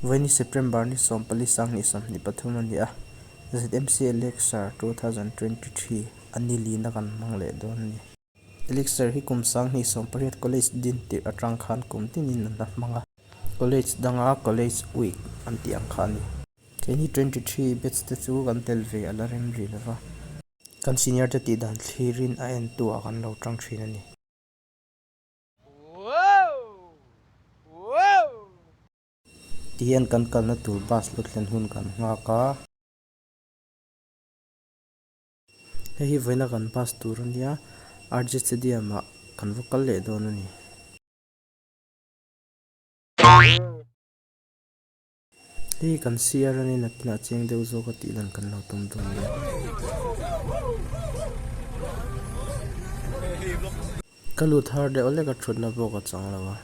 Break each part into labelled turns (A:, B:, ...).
A: Vawiini September ni 14 2023 a ni a, ZMC Elixir 2023 a ni lina kan hmang leh dawn a ni. Elixir hi kum 2018 College din tirh atang khan kum tinin an la hmang a. College danga College Week an tih ang kha a ni. Keini 23 batch te chu kan tel ve a la rem rih lo va. Kan senior te tih dan thlirin a entu ah kan lo tang thin a ni. Ti hian kan kalna tur bus lo thlen hun kan nghak a. Hei hi vawiina kan bus tur a nia, RJ Stadium ah kan va kal leh dawn a ni. Hei kan CR a nia nakinah chiang deuh zawk a tih lan kan lo tum dawn nia. Ka lut har deuh lek a thutna pawh ka chang lo a.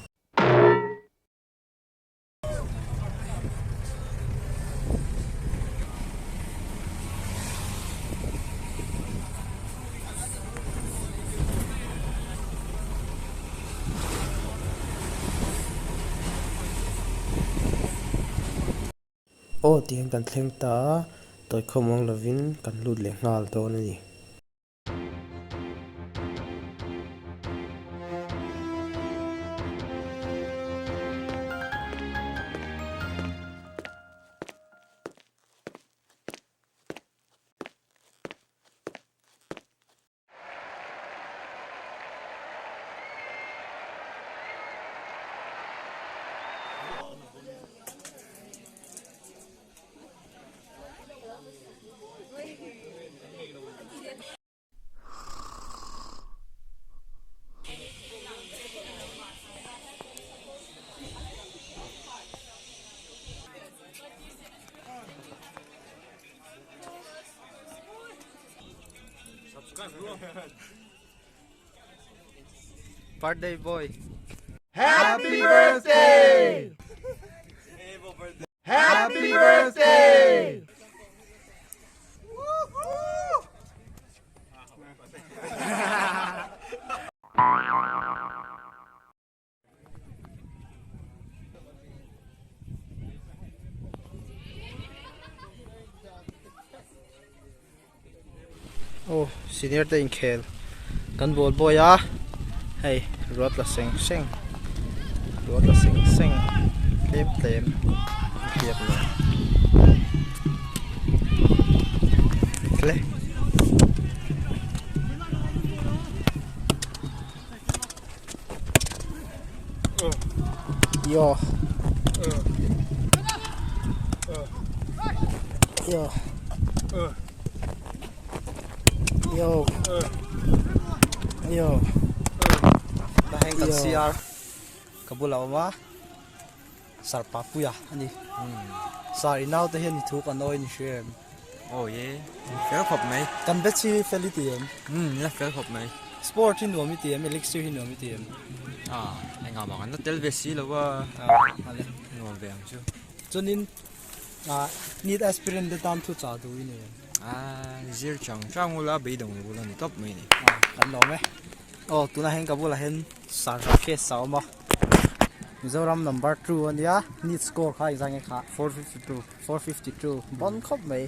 A: Aw tihian kan thleng ta a, tawikhawm awng lovin kan lut leh nghal dawn a ni. Birthday boy.
B: Happy birthday! Happy birthday!
A: Aw senior te inkhel kan ball boy a hei ruat la seng seng ruat la seng seng tlem tlem inhliap lo hle. Yo. Yo. Yo. Yo. Ta heng kan CR ka bula awm a Sir Papuia a ni. Sir i naute hian i thu kan awi ni hria em?
C: Aw ye, fel khawp mai.
A: Kan batch hi fel i ti em?
C: Umm, la fel khawp mai.
A: Sport hi nuam i ti em? Elixir hi nuam i ti em?
C: Ah, engah mah kan la tel ve si lo a.
A: Ah, ale.
C: Nuam ve ang chu.
A: Chuanin, ah, need aspirant te tan thu chah duh i nei em?
C: Ah, zir chang chang ula beidawng lo ula ni tawp mai ni.
A: Ah, kan lawm e. Aw, tunah hian ka bulah hian Sir Rakesh a awm a. Mizoram number 2 ania, need score kha engzah nge kha?
C: 452.
A: 452 bon khawp mai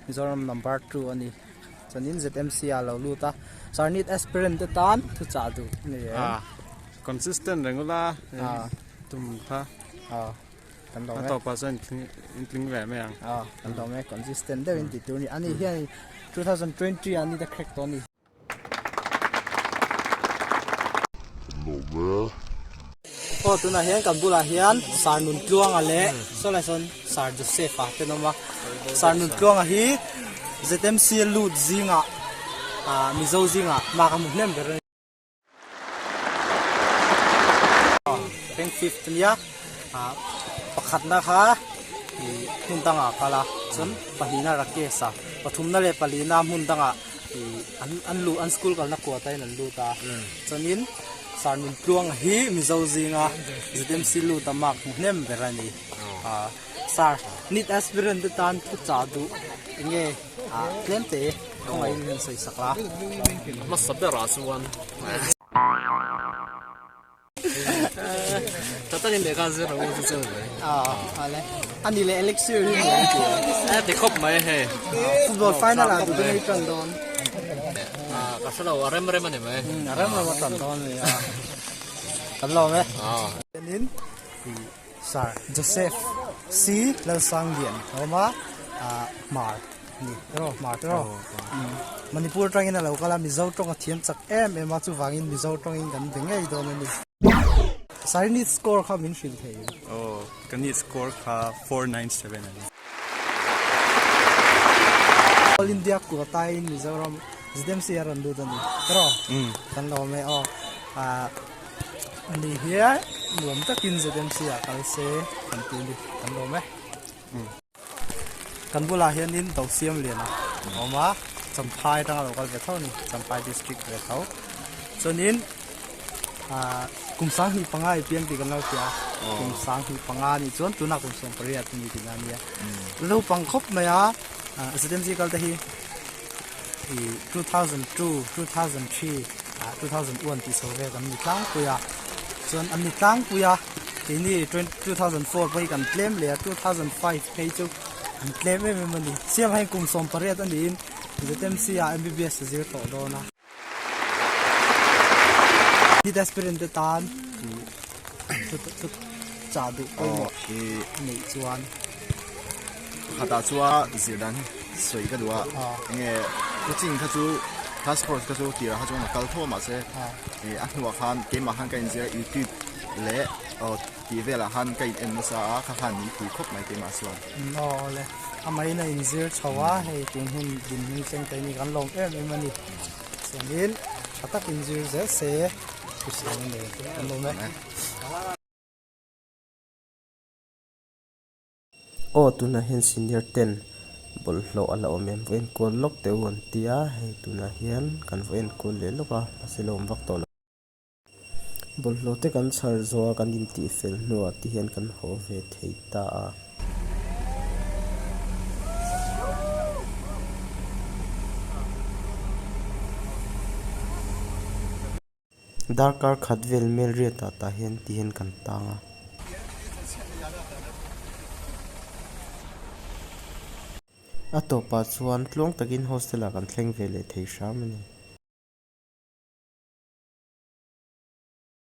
A: Mizoram number 2 a ni chuanin ZMC ah lo lut a Sarnit aspirant te tan thu chah duh a ni em
D: ah consistent reng ula tum kha
A: ah kan lawm e
D: a tawpah chuan in tling ve mai ang
A: ah kan lawm e consistent deuhin tih tur a ni ani hian 2020 ah ni te crack tawh a ni. Aw tunah hian kan bulah hian Sir Nuntluanga leh sawlai sawn Sir Joseph a te an awm a Sir Nuntluanga hi ZMC lut zingah ah Mizo zingah mark a hmu hnem ber a ni. Rank fifth ania ah pakhatna kha ih hmun dangah a kal a chuan pahnihna Rakesh a pathumna leh palina hmun dangah ih an an luh an school kalna kuat a in an lut a chuanin Sarnun Tluanga hi Mizo zinga ZMC lut a mark hmu hnem ber a ni ah sir nit aspirant te tan thu chah duh enge ah tlem te kawngaihin min sawi sak la.
C: Hmasa berah chuan. Tha takin.
E: takin lehkha zir rawh u chu chu mai.
A: Ale. Ani leh Elixir hi nuam ti.
E: A ti khawp mai hei.
A: Football final ah duh deuh tan dawn.
E: Ka hre lo a rem rem a ni mai.
A: A rem rem a tan dawn a ni a. Kan lawm e. Chuanin Sir Joseph C Lalsanglian a awm a, Hmar a ni tiraw Hmar tiraw. Manipur atangin a lo kal a, Mizo tawng a thiam chak em em a, chuvangin Mizo tawngin kan be ngei dawn a ni. Sir NEET score kha min hrilh thei em?
D: Aw, ka NEET score kha 497 a ni.
A: All India quota in Mizoram ZMC a rawn lut a ni tiraw? Kan lawm e aw. Ani hian nuam takin ZMC ah kal se kan ti a ni, kan lawm e. Kan bulah hianin Dosiam lian a awm a, Champhai atanga lo kal ve tho a ni, Champhai district ve tho. Chuanin ah kum 25 i piang tih kan lo hria a, kum 35 anih chuan tunah kum 18 a ni tihna a nia. Naupang khawp mai a, ZMC kal te hi ih 2002, 2003 ah 2001 tih chho vel kan ni tlangpui a, chuan an ni tlangpui a keini 2004 pawh hi kan tlem leh a 2005 phei chu an tlem em em a ni siam hian kum 18 a niin ZMC ah MBBS a zir tawh dawn a. Nit aspirant te tan ih chah duh pawimawh neih chuan.
B: Khatah chuan zir dan hi sawi ka duh a, enge coaching kha chu task force kha chu tirah kha chuan a kal tho a mahse ih a hnuah khan keimah khan ka inzir a youtube leh aw tih velah khan ka in en nasa a kha khan min pui khawp mai keimah chuan.
A: Aw awle amah in a inzir chho a hei tun hun dinhmun thleng te hi kan lawm em em a ni chuanin tha tak inzir zel se hrisel a nei kan lawm e.
F: Aw tunah hian senior ten bawlhhlawh a la awm em vawiin kual lawk teh u an ti a hei tunah hian kan vawiin kual leh lawk a mahse la awm vak tawh lo. Bawlhhlawh te kan chhar zawh a kan intih fel hnuah te hian kan haw ve thei ta a. Darkar khat vel mel riat ah tah hian ti hian kan tang a. A tawpah chuan tluang takin hostel ah kan thleng ve leh thei hram a ni.